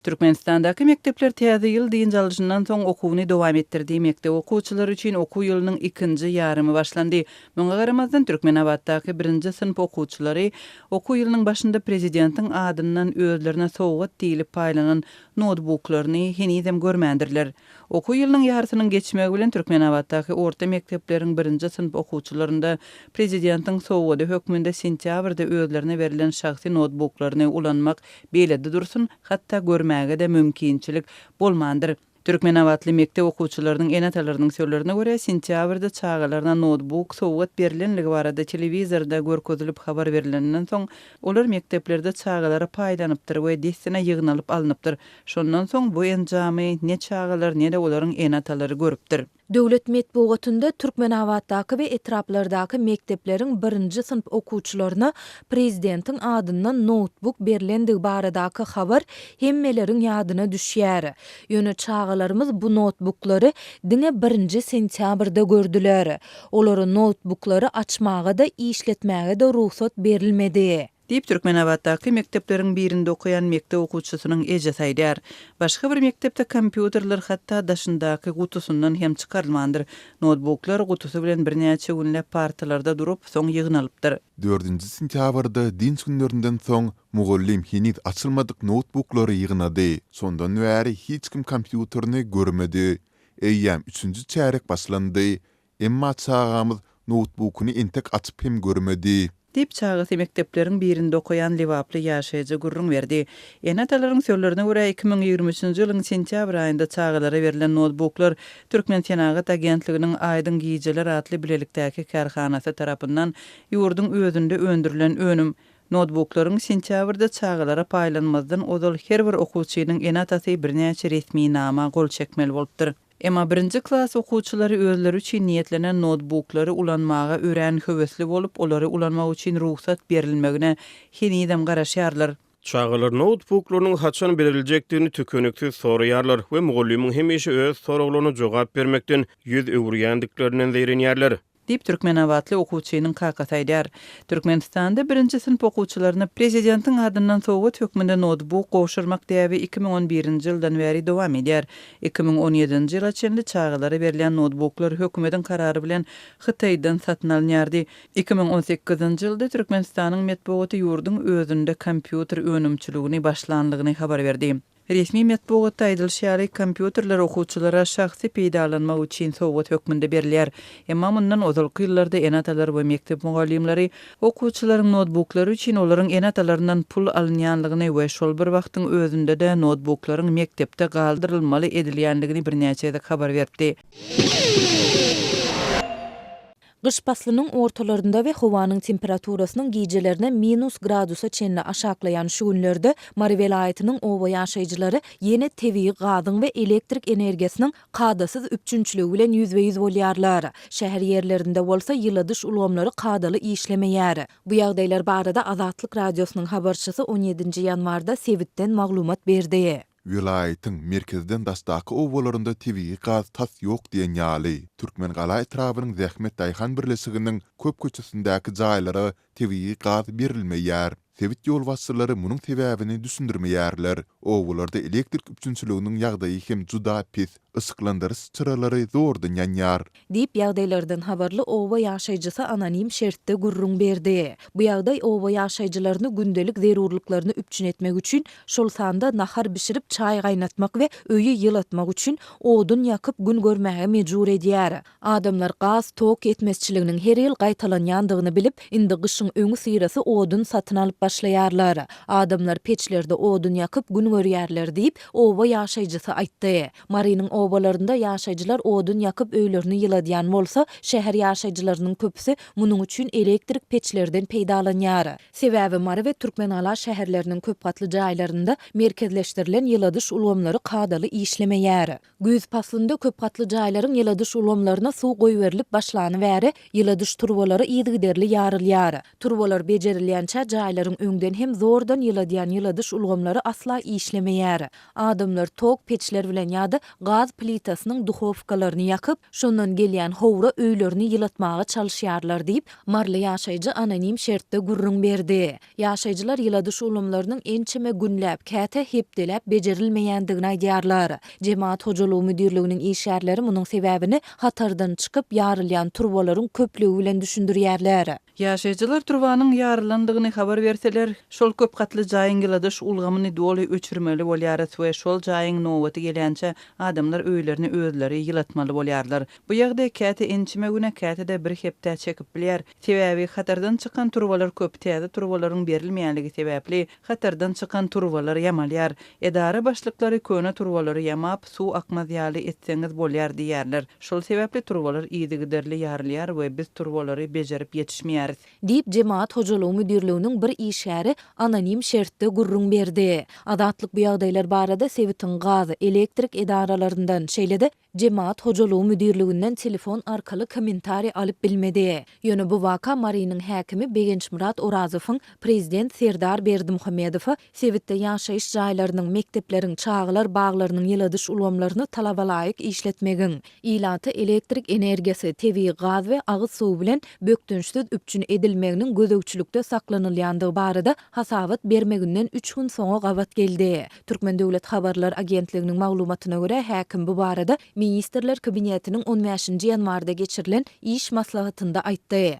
Türkmenistandaky mekdepler täze ýyl dynç alyşyndan soň okuwyny dowam etdirdi. Mekdep okuwçylary üçin okuw ýylynyň ikinji ýarymy başlandy. Muňa garamazdan, Türkmenabatdaky birinji synp okuwçylary okuw ýylynyň başynda prezidentiň adyndan özlerine sowgat diýlip paýlanan noutbuklaryny henizem görmändirler. Okuw ýylynyň ýarysynyň geçmegi bilen Türkmenabatdaky orta mekdepleriň birinji synp okuwçylarynda prezidentiň sowgady hökmünde sentýabrda özlerine berlen şahsy noutbuklaryny ulanmak Beýle-de dursun, hatda görmäge-de mümkinçilik bolmandyr. Türkmenabatly mekdep okuwçylarynyň ene-atalarynyň sözlerine görä, sentýabrda çagalaryna noutbuk sowgat berlenligi barada telewizorda görkezilip habar berleninden soň, olar mekdeplerde çagalara paýlanypdyr we dessine ýygnalyp alnypdyr. Şondan soň bu enjamy ne çagalar, ne-de olaryň ene-atalary görüpdir. Döwlet metbugatynda Türkmenabatdaky we etraplardaky mekdepleriň birinji synp okuwçylaryna prezidentiň adyndan noutbuk berlendigi baradaky habar hemmeleriň ýadyna düşýär. Ýöne çagalarymyz bu noutbuklary diňe birinji sentýabrda gördüler. Olara noutbuklary açmaga-da, işletmäge-de rugsat berilmedi. Diýip, Türkmenabatdaky mekdepleriň birinde okaýan mekdep okuwçysynyň ejesi aýdýar. Başga bir mekdepde kompýuterler hatda daşyndaky gutusyndan hem çykarylmandyr. Noutbuklar gutusy bilen birnäçe günläp partalarda durup, soň ýygnalypdyr. Dördünji sentýabrda dynç günlerinden soň mugallym heniz açylmadyk noutbuklary ýygnady. Şondan bäri hiç kim kompýuterini görmedi. Eýýäm üçünji çärek başlandy. Emma çagamyz noutbukyny entek açyp hem görmedi. Diýip, çagasy mekdepleriň birinde okaýan lebaply ýaşaýjy gürrüň berdi. Ene-atalaryň sözlerine görä, 2023-nji ýylyň sentýabr aýynda çagalara berlen noutbuklar Türkmensenagat agentliginiň Aýdyň gijeler atly bilelikdäki kärhanasy tarapyndan ýurduň özünde öndürilen önüm. Noutbuklaryň sentýabrda çagalara paýlanmazdan ozal her bir okuwçynyň ene-atasy birnäçe resminama gol çekmeli bolupdyr. Emma birinji klas okuwçylary özleri üçin niýetlenen noutbuklary ulanmaga örän höwesli bolup, olary ulanmak üçin rugsat berilmegine henizem garaşýarlar. Çagalar noutbuklarynyň haçan beriljekdigini tükeniksiz soraýarlar we mugallymyň hemişe öz soraglaryna jogap bermekden ýüz öwürýändiklerinden zeýrenýärler. Diýip, türkmenabatly okuwçynyň kakasy aýdýar. Türkmenistanda birinji synp okuwçylaryna prezidentiň adyndan sowgat hökmünde noutbuk gowşurmak däbi 2011-nji ýyldan bäri dowam edýär. 2017-nji ýyla çenli çagalara berilýän noutbuklar hökümetiň karary bilen Hytaýdan satyn alynýardy. 2018-nji ýylda Türkmenistanyň metbugaty ýurduň özünde kompýuter önümçiligini başlanlygyny habar berdi. Resmi metbugatda aýdylyşy ýaly, kompýuterler okuwçylara şahsy peýdalanmak üçin sowgat hökmünde berilýär. Emma mundan ozalky ýyllarda ene-atalar we mekdep mugallymlary okuwçylaryň noutbuklary üçin olaryň ene-atalaryndan pul alynýanlygyny we şol bir wagtyň özünde-de noutbuklaryň mekdepde galdyrylmaly edilýänligini birnäçe gezek habar beripdi. Gyş paslynyň ortalarynda we howanyň temperaturasynyň gijelerine minus gradusa çenli aşaklaýan şu günlerde Mary welaýatynyň oba ýaşaýjylary ýene tebigy gazyň we elektrik energiýasynyň kadasyz üpjünçiligi bilen ýüzbe-ýüz bolýarlar. Şäher ýerlerinde bolsa ýyladyş ulgamlary kadaly işlemeýär. Bu ýagdaýlar barada Azatlyk Radiosynyň habarçysy on ýedinji ýanwarda sebitden maglumat berdi. Welaýatyň merkezden daşdaky obalarynda tebigy gaz tas ýok diýen ýaly. Türkmengala etrabynyň Zähmet daýhan birleşiginiň köp köçesindäki jaýlara tebigy gaz berilmeýär. Sebit ýolbaşçylary munuň sebäbini düşündirmeýärler. Obalarda elektrik üpjünçiliginiň ýagdaýy hem juda pes, yşyklandyryş çyralary zordan ýanýar. Diýip, ýagdaýlardan habarly oba ýaşaýjysy anonim şertde gürrüň berdi. Bu ýagdaý oba ýaşaýjylaryny gündelik zerurlyklaryny üpjün etmek üçin, şol sanda nahar bişirip, çaý gaýnatmak we öýi ýylatmak üçin odun ýakyp gün görmäge mejbur edýär. Adamlar gaz, tok ýetmezçiliginiň her ýyl gaýtalanýandygyny bilip, indi gyşyň öňüsyrasy odun satyn alyp başlaýarlar. Adamlar peçlerde odun ýakyp gün görýärler diýip, oba ýaşaýjysy aýtdy. Marynyň obalarynda ýaşaýjylar odun ýakyp öýlerini ýyladýan bolsa, şäher ýaşaýjylarynyň köpüsi munuň üçin elektrik peçlerden peýdalanýar. Sebäbi Mary we Türkmengala şäherleriniň köpgatly jaýlarynda merkezleşdirilen ýyladyş ulgamlary kadaly işlemeýär. Güýz paslynda köpgatly jaýlaryň ýyladyş ulgamlaryna suw goýberilip başlany bäri, ýyladyş turbalary yzygiderli ýarylýar. Turbalar bejerilýänçä jaýlaryň öňden hem zordan ýyladýan ýyladyş ulgamlary asla işlemeýär. işlemeýär. Adamlar tok peçler bilen ýa-da gaz plitasynyň duhowkalaryny ýakyp, şondan gelýän howra öýlerini ýylatmaga çalyşýarlar diýip, maryly ýaşaýjy anonim şertde gürrüň berdi. Ýaşaýjylar ýyladyş ulgamlarynyň ençeme günläp, käte hepdeläp bejerilmeýändigini aýdýarlar. Jemagat hojalygy müdirliginiň işgärleri munuň sebäbini hatardan çykyp, ýarylýan turbalaryň köplügi bilen düşündirýärler. Ýaşaýjylar turbanyň ýarylandygyny habar berseler, şol köp gatly jaýyň ýyladyş ulgamyny doly öçürmeli bolýarys we şol jaýyň nobaty gelýänçä adamlar öýlerini özleri ýylatmaly bolýarlar. Bu ýagdaý käte ençeme güne, käte-de bir hepdä çekip bilýär. Sebäbi hatardan çykan turbalar köp, täze turbalaryň berilmeýänligi sebäpli hatardan çykan turbalar ýamalýar. Edara başlyklary köne turbalary ýamap, suw akmaz ýaly etseňiz bolýar diýýärler. Şol sebäpli turbalar yzygiderli ýarylýar we biz turbalary bejerip ýetişmeýäris. Diýip, Jemagat hojalygy müdirliginiň bir işgäri anonim şertde gürrüň berdi. Azatlyk bu ýagdaýlar barada sebitiň gaz, elektrik edaralaryndan, şeýle-de Jemagat hojalygy müdirliginden telefon arkaly kommentariý alyp bilmedi. Ýöne bu waka Marynyň häkimi Begençmyrat Orazowyň prezident Serdar Berdimuhamedowa Sebitde ýaşaýyş jaýlarynyň, mekdepleriň, çagalar baglarynyň ýyladyş ulgamlaryny talabalaýyk işletmegiň, ilaty elektrik energiýasy, tebigy gaz we agyz suwy bilen bökdençsiz üpjün edilmeginiň gözegçilikde saklanylýandygy barada hasabat bermeginden üç gün soňa gabat geldi. Türkmen döwlet habarlar agentliginiň maglumatyna görä, häkim bu barada Ministrler Kabinetiniň on bäşinji ýanwarda geçirilen iş maslahatynda aýtdy.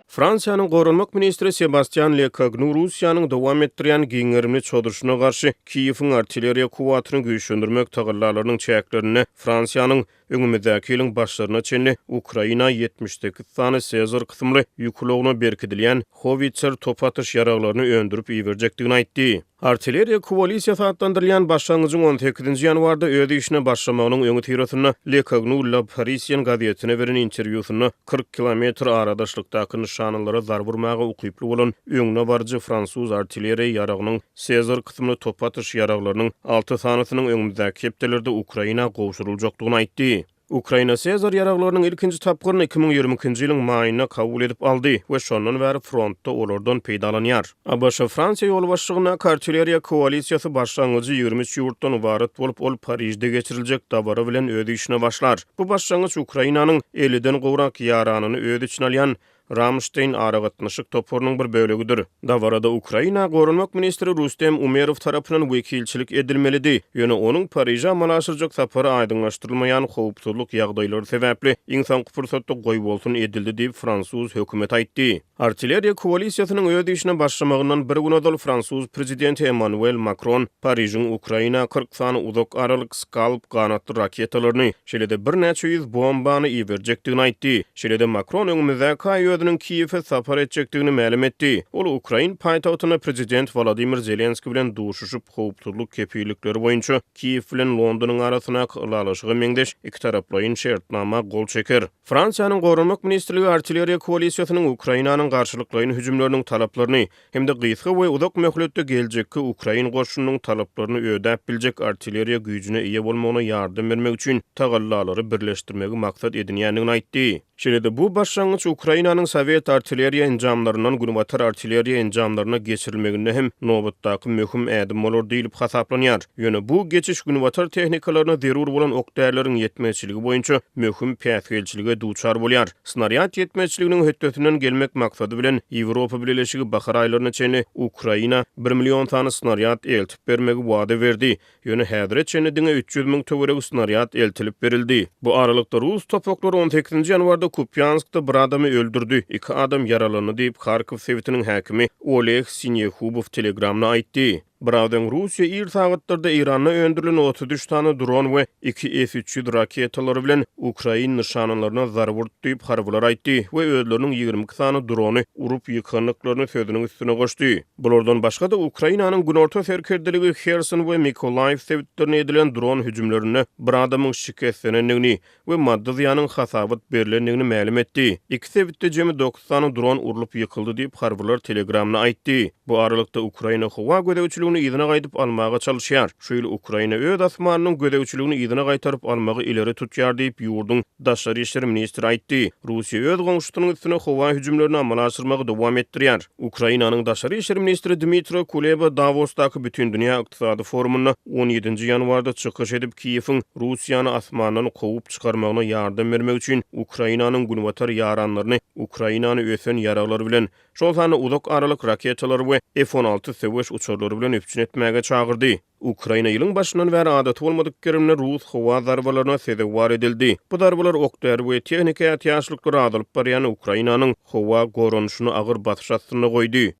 Fransiýanyň goranmak ministri Sebastýan Lekognu Russiýanyň dowam etdirýän giň gerimli çozuşyna garşy Kiýewiň artilleriýa kuwwatyny güýçlendirmek tagallalarynyň çäklerinde Fransiýanyň öňümizdäki ýylyň başlaryna çenli Ukraina 78 sany Sezar kysymly ýük ulagyna berkidilýän Howitzer top atyş ýaraglaryny öndürip iberjekdigini aýtdy. Artilleriýa koalisiýasy atlandyrylýan başlangyjyň on sekizinji ýanwarda öz işine başlamagynyň öňüsyrasynda Lekognu La Parisien gazetine beren interwýusynda 40 kilometr aradaşlykdaky nyşanalara zarba urmaga ukyply bolan öňdebaryjy fransuz artilleriýa ýaragynyň Sezar kysymly top atyş ýaraglarynyň alty sanysynyň öňümizdäki hepdelerde Ukraina gowşuryljakdygyny aýtdy. Ukraina Sezar ýaraglarynyň ilkinji tapgyryny 2022-nji ýylyň maýynda kabul edip aldy we şondan bäri frontda olardan peýdalanýar. ABŞ-Fransiýa ýolbaşçylygyndaky artilleriýa koalisiýasy başlangyjy 23 ýurtdan ybarat bolup, ol Parižde geçiriljek dabara bilen öz işine başlar. Bu başlangyç Ukrainanyň elliden gowrak ýaranyny öz içine alýan Ramşteýn aragatnaşyk toparynyň bir bölegidir. Dabarada Ukraina Goranmak ministri Rustem Umerow tarapyndan wekilçilik edilmelidi, ýöne onuň Pariže amala aşyrjak sapary aýdyňlaşdyrylmaýan howpsuzlyk ýagdaýlary sebäpli iň soňky pursatda goýbolsun edildi diýip, fransuz hökümeti aýtdy. Artilleriýa koalisiýasynyň öz işine başlamagyndan bir gün ozal fransuz prezidenti Emmanuel Makron Parižiň Ukraina 40 sany uzak aralyk Skalp ganatly raketalaryny, şeýle-de birnäçe ýüz bombany iberjekdigini aýtdy. Şeýle-de Makron öňümizdäki aý özüniň Kiýewe sapar etjekdigini mälim etdi. Ol ukrain paýtagtynda prezident Wolodymyr Zelenskiý bilen duşuşyp, howpsuzlyk kepillikleri boýunça Kiýew bilen Londonyň arasyndaky ylalaşyga meňzeş ikitaraplaýyn şertnama gol çeker. Fransiýanyň Goranmak ministrligi artilleriýa koalisiýasynyň Ukrainanyň garşylyklaýyn hüjümleriniň talaplaryny hem-de gysga we uzak möhletde geljekki ukrain goşunynyň talaplaryny ödäp biljek artilleriýa güýjüne eýe bolmagyna ýardam bermek üçin tagallalary birleşdirmegi maksat edinýändigini aýtdy. Şeýle-de bu başlangyç Ukrainanyň sowet artilleriýa enjamlaryndan günbatar artilleriýa enjamlaryna geçirilmeginde hem nobatdaky möhüm ädim bolar diýlip hasaplanýar. Ýöne bu geçiş günbatar tehnikalaryna zerur bolan ok-därileriň ýetmezçiligi boýunça möhüm päsgelçilige duçar bolýar. Snarýad ýetmezçiliginiň hötdesinden gelmek maksady bilen, Ýewropa Bileleşigi bahar aýlaryna çenli Ukraina bir million sany snarýad eltip bermegi wada berdi. Ýöne häzire çenli diňe 300 müň töweregi snarýad eltilip berildi. Bu aralykda, rus topaklary on sekizinji ýanwarda Kupýanskda bir adamy öldürdi, iki adam ýaralandy diýip, Harkow sebitiniň häkimi Oleg Sinýehubow Telegramda aýtdy. Biraz öň Russiýa ir sagatlarda Eýranda öndürilen 33 sany dron we iki S 300 raketalary bilen ukrain nyşanalaryna zarba urdy diýip, harbylar aýtdy we özleriniň 22 sany drony urup ýykandyklaryny sözüniň üstüne goşdy. Bulardan başga-da, Ukrainanyň günorta serkerdeligi Herson we Mykolaýiw sebitlerine edilen dron hüjümlerinde bir adamyň şikeslenendigini we maddy zyýanyň hasabat berlendigini mälim etdi. Iki sebitde jemi dokuz sany dron urlup ýykyldy diýip, harbylar Telegramda aýtdy. Bu aralykda, Ukraina howa gözegçiliginiň. gözegçiligini yzyna gaýdyp almaga çalyşýar. Şu ýyl Ukraina öz asmanynyň gözegçiligini yzyna gaýtaryp almagy ileri tutýar diýip, ýurduň daşary işler ministri aýtdy. Russiýa öz goňşusynyň üstüne howa hüjümlerini amala aşyrmagy dowam etdirýär. Ukrainanyň daşary işler ministri Dmitro Kuleba Dawosdaky Bütindünýä ykdysady forumynda on ýedinji ýanwarda çykyş edip, Kiýewiň Russiýany asmandan kowup çykarmagyna ýardam bermek üçin Ukrainanyň günbatar ýaranlaryny Ukrainany ösen ýaraglar bilen, şol sanda uzak aralyk raketalary we F 16 söweş uçarlary bilen üpjün etmäge çagyrdy. Ukraina ýylyň başyndan bäri adaty bolmadyk gerimde rus howa zarbalaryna sezewar edildi. Bu zarbalar ok-däri we tehniki ätiýaçlyklary azalyp barýan Ukrainanyň howa goranyşyny agyr basyş astynda goýdy.